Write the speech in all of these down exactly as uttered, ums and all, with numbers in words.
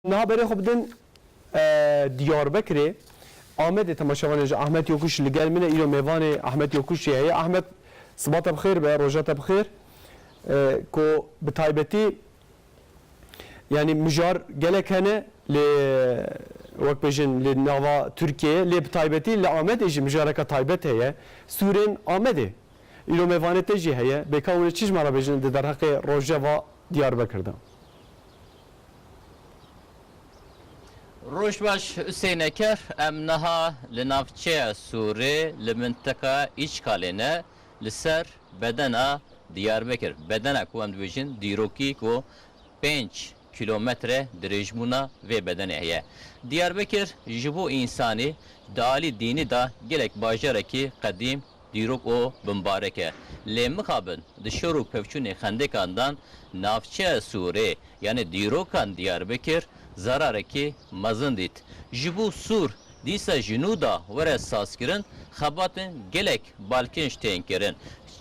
Niha berê xwe bidin, e, Diyarbekirê. Amedê temaşevanê ji Ahmet Yokuş li gel min e. Îro mêvanê Ahmet Yokuş jî heye. Ahmet, siba te bi xêr be, roja te bi xêr. E, ku bi taybetî, yanî mijar gelek hene lê, wek bêjin, li nava Tirkiyeyê, lê bi taybetî li Amedê jî mijareka taybet heye. Sûrên Amedê. Îro mêvanê te jî heye. Bêka hûn ê çi ji me re bêjin di derheqê rojeva Diyarbekir de? Roj baş Huseyneker, em niha li navçeya Sûrê li mintiqa Îçkalê ne, li ser bedena Diyarbekir. Bedena ku em dibêjin dîrokî ku pênc kîlometre dirêjbûna vê bedenê heye. Diyarbekir ji bo însanî di alî dînî de gelek bajarekî qedîm, dîrok û bimbarek e. Lê mixabin di şer û pevçûnê xendekan dan navçeya Sûrê, yanî dîrokan Diyarbekir zerarekî mezin dît. Ji bo Sûr dîsa ji nû de were sazkirin, xebatên gelek balkêş tên kirin.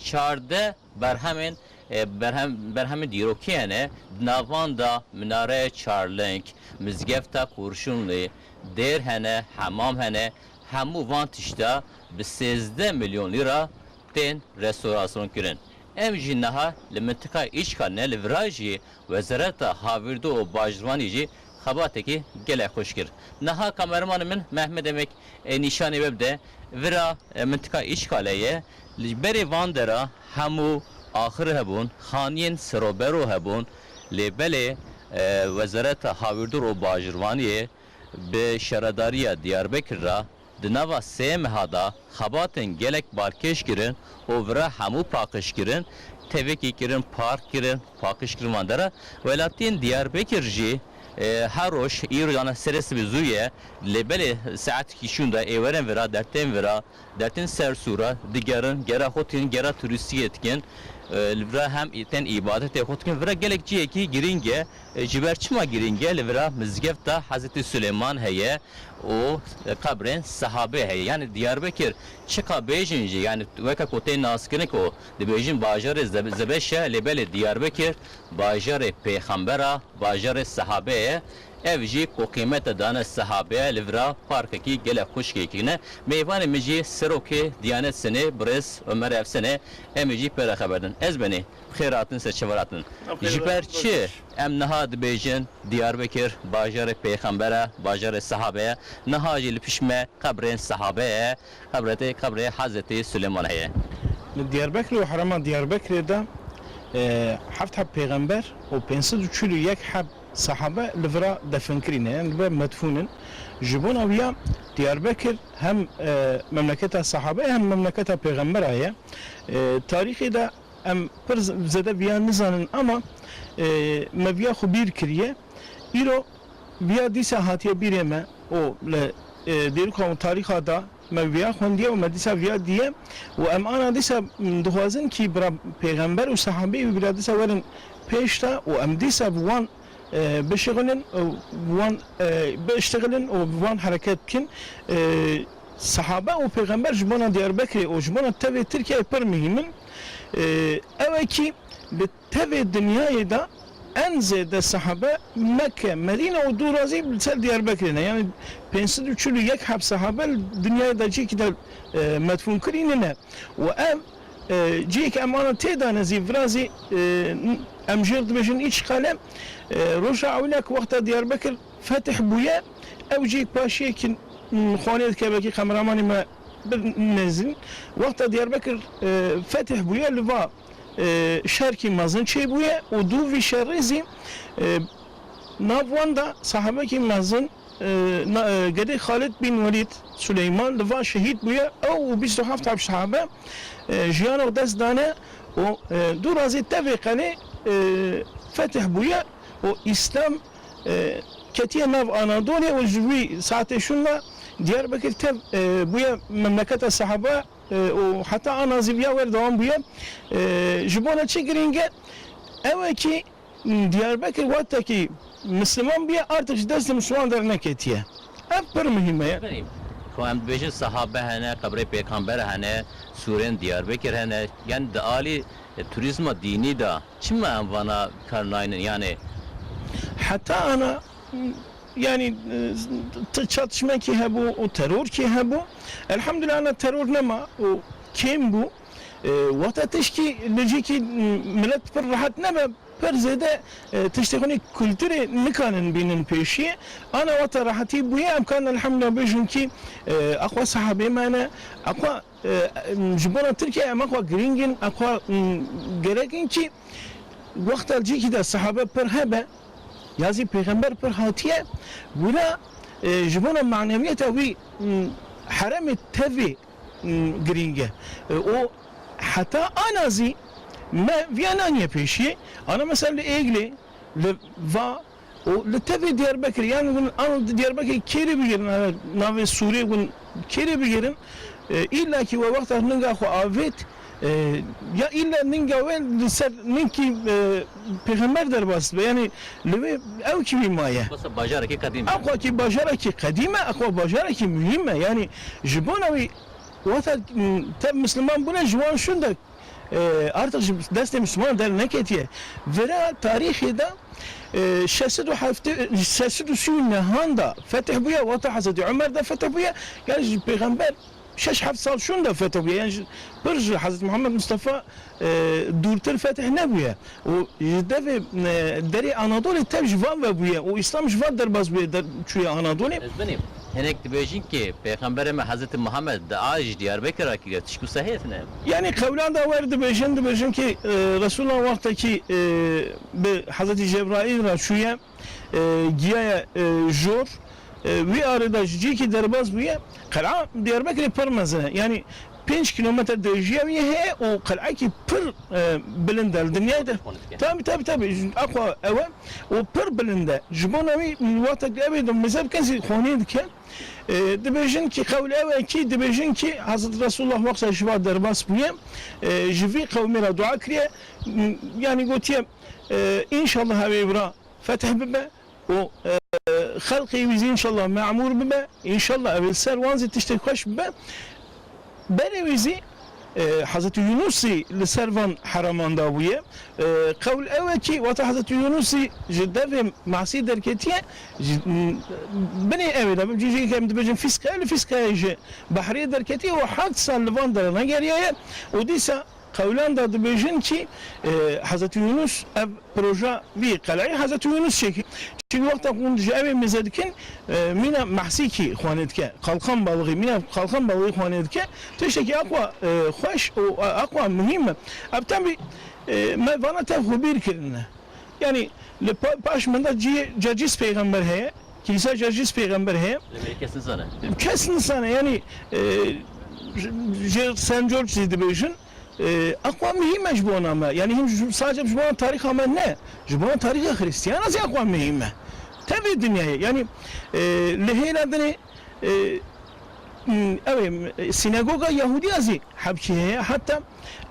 Çardeh berhemên, e, berhem, berhemên dîrokî hene, di nav wan de Minareya Çarleng, Mizgefta Qurşunlî, dêr hene, hemam hene, hemû van tişta bi sêzdeh milyon lîra tên restorasyon kirin. Em jî niha li mintiqa Îçkal ne, li vira jî Wezareta Hawîrdû û Bajirvanî jî xebatekî gelek xweş kir. Niha kameramanê min Mehmet Emek, e, nîşanê we bide. Vira, e, mintiqa Îçkale ye. Li berê van dera hemû axir hebûn, xaniyên serobero hebûn. Lê belê, e, Wezareta Hawîrdû û Bajirvaniyê bi şaredariya Diyarbekir re di nava sê meha de xebatên gelek balkêş kirin û vira hemû paqij kirin, tevekî kirin, park kirin, paqij kirin van dera. Welatiyên Diyarbekir jî, e, her roj, îro dana serê sibê zû ye, lê belê saetekî şûn de ê werin vira, dertên vira, dertên ser sûra digerin, gera xwe dikin, gera turîstiyê dikin. E, li vira hem tên îbadetê xwe dikin. Vira gelek cihekî girîng e. E, ji ber çima girîng e? Li vira mizgefta Hezretî Suleyman heye û, e, qebrên sehabê heye. Yanî Diyarbekir çiqa bêjin jî, yanî weke ku tê naskirin ku dibêjin bajarê Zebe-, Zebeş e, lê belê Diyarbekir bajarê pêxembera, bajarê sehabê ye. Ev jî ku qîmete dane sehabê ye, li vira parkekî gelek xweşkekî ne. Mêvanê min jî serokê Diyanet Sinê, birêz Ömer Efsin e, em ê jî pê re xeber din. Ez benî, bi xêr hatin, ser çever hatin. Ji ber çi em niha dibêjin Diyarbekir bajarê pêxember e, bajarê sehabe ye? Niha jî li pişt me qebrên sehabe ye, qebretê, qebrê Hezretî Suleyman heye. Li Diyarbekir û herêma Diyarbekirê de, e, heft heb pêxember û pênc sed û çil û yek heb sehabe li vira definkirî ne, yani li vir medfûn in. Ji bona wî ya Diyarbekir hem, e, memleketa sehabe ye, hem memleketa pêxembera ye. E, tarîxê de em pir z-, zêde viya nizanin ama, e, me viya xwe bîr kiriye. Îro viya dîsa hatiye bîrê me û li, e, dêrika û tarîxa da me viya xwendiye û me dîsa viya diye û em ana dîsa, m, dixwazin kî bira pêxember û sehabeyê wî bira dîsa werin pêş de û em dîsa bi wan, e, bişixilin û bi wan, e, biştixilin û bi wan hereket bikin. E, Sehabe û pêxember ji bona Diyarbekirê û ji bona tevê Tirkiyeyê pir muhîm in. Ee, ew e kî li tevê dinyayê de en zêde sehabe Mekke, Medîne û dûrazî li ser Diyarbekirê ne. Yani pênc sed û çil û yek heb sehabe li dinyayê de cihekî de, e, medfûn kirî nine. Û ev, e, cihekî em ana tê de ne zî, vira zî, e, em jê re dibêjin Îçkale. E, roja ewilek wexta Diyarbekir fetih bûye, ew jî paşiyekî, m, xwanê dike, belkî kameramanê me bir nêzîn. Wexta Diyarbekir, e, fetih bûye, li va, e, şerkî mezin çêbûye û dû vî şerî zî, e, nav wan de sahabekî mezin, e, na-, e, gedê Xalid bin Welîd Suleyman li va şehîd bûye. Ew û bîst û heft heb sahabe, e, jiyana xwe dest dane û, e, dûra zî tevê qelê, e, fetih bûye û Îslam, e, ketiye nav Anadolê û ji wî saetê şûn ve Diyarbekir tev, e, bûye memleketa sehaba, e, û heta ana zî viya werdewam bûye. E, ji bona çi girîng e? Ew e kî Diyarbekir wextekî Misliman bûye, artık ji destê Misliman derneketiye. Ev pir muhîm e. Berî, ku em dibêjin sehabe hene, qebrê pêxember hene, sûrên Diyarbekir hene, yani di alî, e, turîzma dînî de çima em vana kar naynin? Yani heta ana, m, Yanî, e, t-, çatışmekî hebû û terorkî hebû. Elhamdulillah, ana teror nema û kêm bû. E, wata tişkî li cîkî, m-, milet pir rehet nebe, pir zêde, e, tiştê xwe nê kulturê nikanin bînin pêşiyê. Ana wata rehetî bûye, em karin elhamdulillah bêjin kî, e, aqwa sahabê me ne, aqwa, e, ji bona Tirkiye em aqwa girîng in, aqwa, m, gerek in kî wexta li cîkî de sahabe pir hebe, ya zî pêxember pir hatiye, wira, e, ji bona maneviyeta wî, m, heremê tevê, m, girîng e. E, û heta ana zî me viya naniye pêşiyê. Ana mesela li Êglê, li Va û li tevê Diyarbekirê, yani hûn an di Diyarbekirê kêrê bigirin, e, navê Sûrê hûn kêrê bigirin, e, îlla kî we wexta ninga xwe avêt, e, ya îlla ninga we li ser ninkî, e, pêxember derbas dibe. Yani li wê ew kî wî maye. Mesela bajarekî qedîm e. Aqwa kî bajarekî qedîm e, aqwa bajarekî muhîm e. Yani ji bona wî wexta, m, tev Misliman bûne ji wan şûnde, e, artık ji destê Misliman derneketiye. Vira tarîxê de, e, şeş sed û heftê, şeş sed û sî û nehan de fetih bûye, wexta Hezretî Umer de fetih bûye. Yani ji pêxember şeş heft sal şûnde fetih bûye. Yani ji, pir ji Hezretî Muhammed Mustafa, e, dûrtir fetih nebûye. Û ji devê, e, derê Anadolê tev ji van ve bûye. Û Îslam ji van derbas bûye, der, çûye Anadolê. Ez binîm. Hinek dibêjin ki Pêxemberê me Hezretî Muhammed dua ji Diyarbekir re kiriye. Tişt ku sehêf ne. Yani qewlan da wer dibêjin, dibêjin ki, e, Resulullah wextekî, e, bi Hezretî Cebraîl re çûye, e, giyaye, e, jor, e, wî arê de ji cîkî derbas bûye. Qel'a Diyarbekirê pir mezin e. Yani pênc kîlometre dirêjiya wî heye û qel'ekî pir, e, bilind e li dinyayê de. Tabî, tabî, tabî. Aqwa ew e û pir bilind e. Ji bona wî wextek ew ê de meze bikin zî xwanê dike. E, dibêjin ki qewl ew e ki dibêjin ki Hezret Resulullah wexta ji va derbas bûye, e, ji vî qewmê re dua kiriye. M-, yani gotiye, e, înşallah ew ê vira fetih bibe û, e, xelqê wî zî înşallah memûr bibe, înşallah ew ê li ser wan zî tiştê xweş bibe. Berê wî zî, e, Hezretî Yûnus zî li ser van heraman da bûye. E, qewl ew e kî wata Hezretî Yûnus zî ji devê Masî derketiye, ji, m, binê ew ê de, cî, cî, em dibêjin fîskaya, li fîskayê ji behrê derketiye û heft sal li van dere negeriyaye û dîsa Qewlan da dibêjin kî, e, Hezretî Yûnus ev proja vî qeleyê Hezretî Yûnus çêkir. Çimkî wexta hûn ji ew ê mêze dikin, e, mîna Mehsîkî xwanê dike, Qalqan Balixî, mîna Qalqan Balixî xwanê dike, tiştekî aqwa, e, xweş û, e, aqwa muhîm e. Ev tevî, e, me vana tev xwe bîr kirine. Yanî li pa-, paş min de cî-, Cacîs pêxember heye, kîlîsa Cacîs pêxember heye. Lê belê kes nizane. Kes nizane, yanî, e, ji, ji Saint George zî dibêjin. E, aqwa muhîm e ji bona me. Yanî him ji, sadece ji bona tarîxa me ne. Ji bona tarîxa Xrîstiyana zî aqwa muhîm e. Tevê dinyayê. Yanî, e, li hêla dinê, e, m, ew ê, m, sînegoga Yahûdiya zî hebkî heye. Heta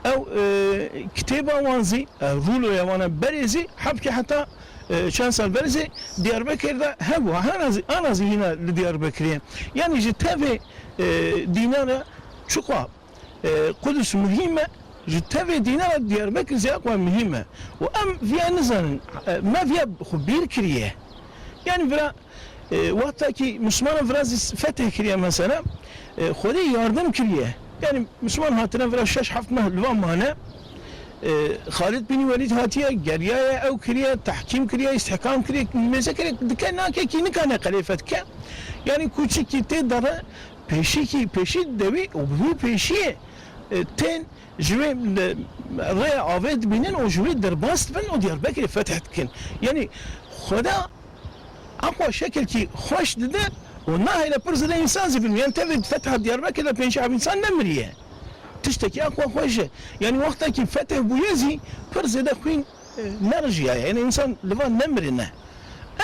ew, e, kitêba wan zî, e, rûloya wan e berê zî hebkî heta, e, çend sal berê zî Diyarbekir de hebû. Hena zî, ana zî hîna li Diyarbekirê ye. Yanî ji tevê, e, dîna re çiqa e, Qudus muhîm e, ji tevê dîna re Diyarbekir zî aqwa muhîm e. Û em viya nizanin, e, me viya xwe bîr kiriye. Yanî vira, e, wexta kî Mislimanan vira zî fetih kiriye mesela, e, Xwedê yardim kiriye. Yanî Misliman hatine vira şeş heft meh li van mane, e, Xalid bin Welîd hatiye, geriyaye ew kiriye, tehkîm kiriye, îstihkam kiriye, mêze kiriye, dike nake kî nikane qelê fetike. Yanî kûçikî tê dere, pêşîkî, pêşî dewî û bi wî pêşiyê, e, tên ji wê, e, rêya avê dibînin û ji wê derbas dibin û Diyarbekirê fetih dikin. Yanî Xweda aqwa şekilkî xweş dide û nahêle pir zêde însan zî bin. Yanî tevê fetha Diyarbekir de pêncî heb însan nemiriye. Tiştekî aqwa xweş e. Yanî wextekî fetih bûye zî pir zêde xwîn e, nerijiyaye. Yanî însan li van nemirine.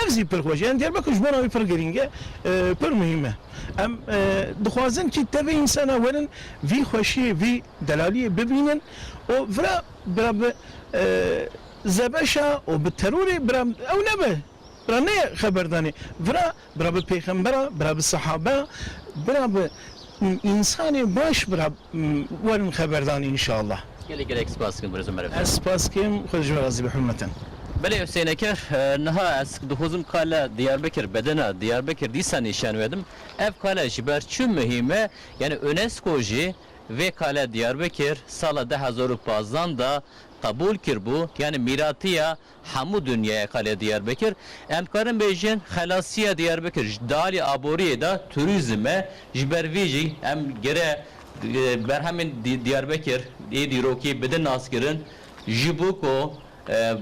Ev zî pir xweş. Yanî Diyarbekir ji bona wî pir girîng e, e, pir muhîm e. Em, e, dixwazin kî tevê însana werin vî xweşiyê, vî delaliyê bibînin û vira bira bi, e, zebeşa û bi terorê bira ew nebe. Bira ne xeberdanê. Vira, bira bi pêxembera, bira bi sehaba, bira bi însanê baş bira, m, werin xeberdanê înşallah. Gelek gelek spas dikim, birêz Omer Efendi. Ez spas dikim, Xwedê ji we razî be, hurmeten. Belê Hüseyin Eker, e, niha ez dixwazim kale Diyarbekir, bedena Diyarbekir dîsa nîşan wedim. Ev kale ji ber çi muhîm e? Yani UNESCO jî vê kale Diyarbekir sala du hezar û pazdeh de qebûl kiribû. Yani mîratiya hemû dinyaya kale Diyarbekir. Em dikarin bêjin xelasiya Diyarbekir ji dalî aboriyê de turizm e. Ji ber vî jî em gere, e, berhemên Di-, Diyarbekir ê dîrokî bidin naskirin. Ji bo ku e,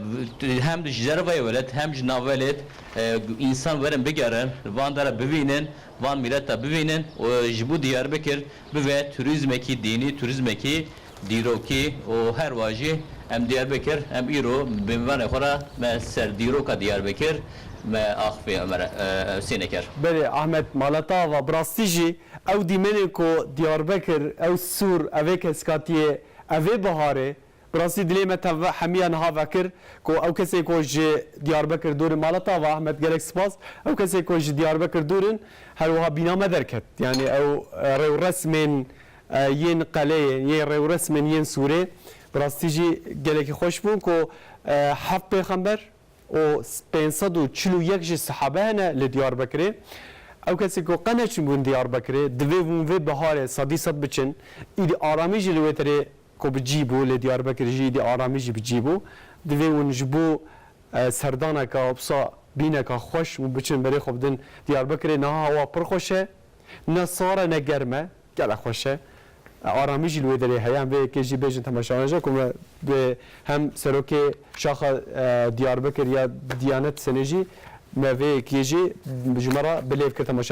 hem ji dervayê welat hem ji nav welat, e, însan werin bigerin, van dera bivînin, van mîreta bivînin û ji bo Diyarbekir bibe turizmekî dînî, turizmekî dîrokî û her wa jî em Diyarbekir, em îro bi mivanê xwe re me ser dîroka Diyarbekir me axifê Ömer, e, Hüseyin Eker. Belê Ahmet, mala te ava, bi rastî jî ew dîmenên ku Diyarbekir, ew sûr, evê keskatiyê, evê biharê, Bi rastî dilê me tev hemiya niha vekir ku ew kesê ku ji Diyarbekir dûr in, mala te ava Ahmet, gelek spas, ew kesê ku ji Diyarbekir dûr in, her wiha bîna me derket. Yani ew, e, rêwresmên, e, yên qeleyê, yên rêwresmên yên sûrê, bi rastî jî gelekî xweş bûn ku, e, heft pêxember û pênc sed û çil û yek jî sehabe hene li Diyarbekirê. Ew kesê ku qe neçûbûn Diyarbekirê, divê hûn vê biharê sedî sed biçin, îdî aramî jî li wê derê ku bi cî bû, lê Diyarbekir jî îdî aramî jî bi cî bû. Divê hûn ji bo, e, serdaneka wisa bîneka xweş û biçin berê xwe bidin Diyarbekirê. Niha hewa pir xweş e. Ne sar e, ne germ e. Gelek xweş e. E, aramî jî li wê derê heye. Em vê yekê jî bêjin temaşevanê jî ku me bi hem serokê şaxa, e, Diyarbekir ya Diyanet Senê jî me vê yekê jî ji me re bi lêv kir temaşevanê.